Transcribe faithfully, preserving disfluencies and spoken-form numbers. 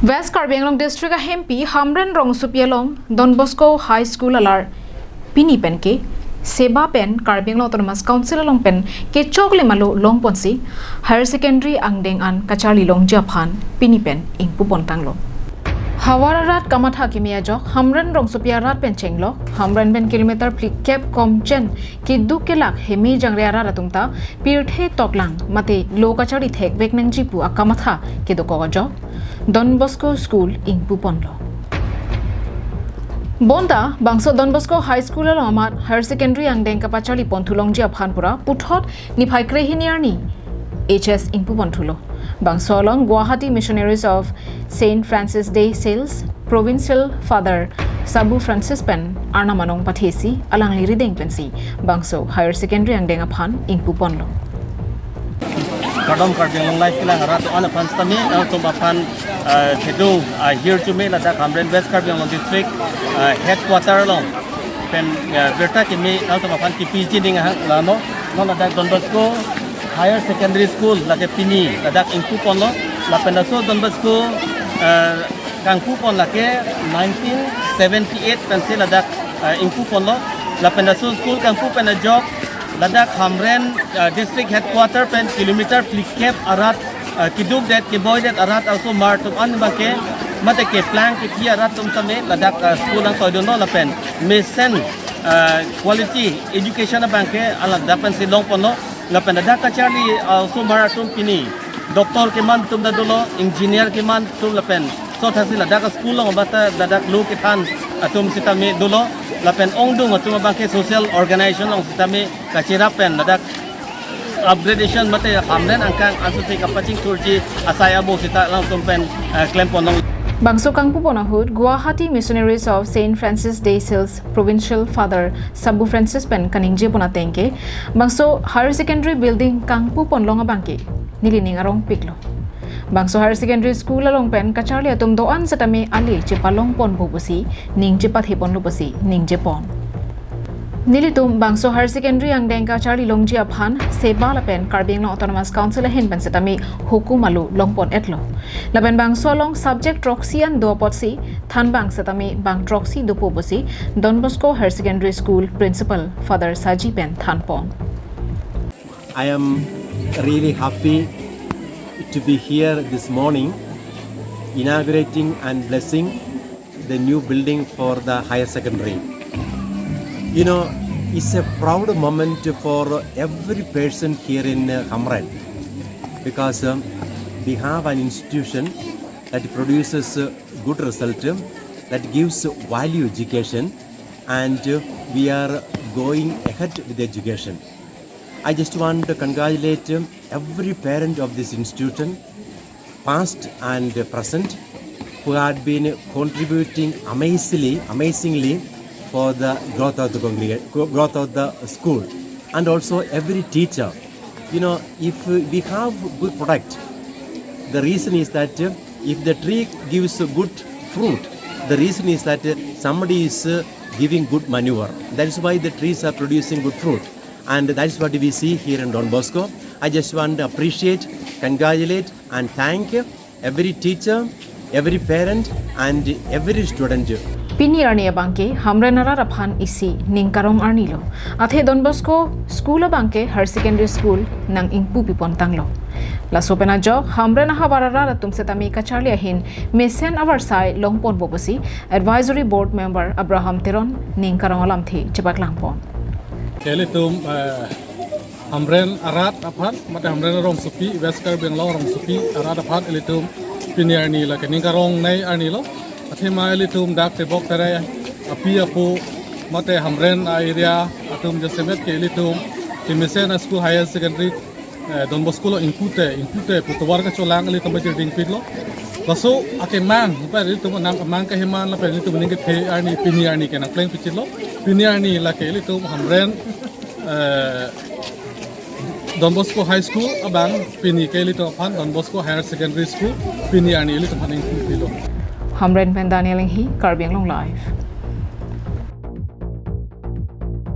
West Karbi Anglong District ahempi Hamren rongsopi along Don Bosco High School alar pini pen ke SEBA pen Karbi Anglong Autonomous Council along pen kechoklim alo longponsi higher secondary angdeng an kacharli longji aphan pini pen ingpupon tanglo. Havar arat kamatha kimi ajok Hamren rongsopi arat pen chenglok, Hamren pen kilometer phlikep komchen keduk kelak hemi jangre arat atum ta pirthe toklang mate lo kacharli thekvek nangji pu akamatha kedokok ajok Don Bosco School ingpuponlo. Bonta bangso Don Bosco High School along amat higher secondary angdeng kapacharli ponthu longji aphan pura puthot niphai krehini arni H S ingpuponthulo. Bangso along Guwahati Missionaries of Saint Francis de Sales, Provincial Father Sabu Francis pen arnam anong pathesi alangli rideng pensi bangso higher secondary angdeng aphan ingpuponlo. Kardom Karbi Anglong Live kelang arat atum aphan sitame, atum aphan, eh, thedo, eh, hirjume ladak Hamren West Karbi Anglong District, eh, headquarter along pen, eh, birta kimi atum aphan kipi jining ahang lano, non ladak Don Bosco Higher Secondary School lake pini ladak ingpuponlo, lapen laso Don Bosco, eh, kangpupon lake nineteen seventy-eight pensi ladak, eh, ingpuponlo, lapen laso school kangpu pen ajok ladak Hamren, eh, district headquarter pen kilometer phlikep arat, eh, kedukdet keboidet arat asomar atum an abangke mate keplang kethi arat atum sitame ladak, eh, school nangtoidunlo lapen mesen, eh, quality education abangke ladak pensi longponlo, lapen ladak kacharli, eh, asomar atum pini doctor keman atum ta dolo, engineer keman atum lapen sothasi ladak school along abata ladak lo kethan atum sitame dolo, lapen ongdung atum abangke social organization along sitame kachirap pen ladak upgradation mate Hamren angkang ansi kapachingthurji asai abo sita alangtum pen, eh, klemponlong. Bangso kangpupon ahut Guwahati Missionaries of Saint Francis de Sales Provincial Father Sabu Francis pen kaningjepon ateng ke bangso higher secondary building kangpuponlong abangke nelining arongpiklo. Bangso higher secondary school along pen kacharli atum do-an sitame ale chepalongponpo pusi ning chepatheponlo pusi ningjepon. Nelitum bangso higher secondary angdeng kacharli longji aphan SEBA lapen Karbi Anglong Autonomous Council ahin pen sitame hukum alo longpon-etlo. Lapen bangso along subject throksi an do apotsi thanbang sitame bang throksi dopo pusi Don Bosco Higher Secondary School Principal Father Saji pen thanpon. I am really happy to be here this morning, inaugurating and blessing the new building for the higher secondary. You know, it's a proud moment for every person here in, uh, Hamren, because, um, we have an institution that produces, uh, good result, um, that gives value education, and, uh, we are going ahead with education. I just want to congratulate, um, every parent of this institution, past and present, who had been contributing amazingly, amazingly for the growth of the congrega-, gro-, growth of the school, and also every teacher. You know, if we have good product, the reason is that, uh, if the tree gives a good fruit, the reason is that, uh, somebody is, uh, giving good manure. That is why the trees are producing good fruit. And that is what we see here in Don Bosco. I just want to appreciate, congratulate, and thank every teacher, every parent, and every student. Pini arni abangke Hamren arat aphan isi ning karong arnilo. Athe Don Bosco School abangke higher secondary school nang ingpupipon tanglo. Laso pen ajok Hamren ahavar arat atum sitame kacharli ahin mesen avarsai longponpo pusi Advisory Board Member Abraham Teron ning karong alamthe chepaklangpon. Ke ilitum, eh, Hamren arat aphan, mate Hamren rongsopi, West Karbi Anglong rongsopi arat aphan ilitum pini arni lake ning karong nei arnilo. Athema ilitum dak tebok tere api apo mate Hamren a-area atum jasemet ke ilitum kemesen a-school higher secondary, eh, Don Bosco along ingpute, ingpute pu tovar kacholang ilitum bajirdingpiklo. Laso akemang, pa ilitum nang kemang keheman lapen ilitum ning kethe arni pini arni ke nangplengpichitlo. Pini arni lake ilitum Hamren, eh, Don Bosco High School abang pini ke ilitum aphan Don Bosco Higher Secondary School pini arni ilitum aphan ingpupilo. Hamren pen Daniel Enghi, Karbi Anglong Live.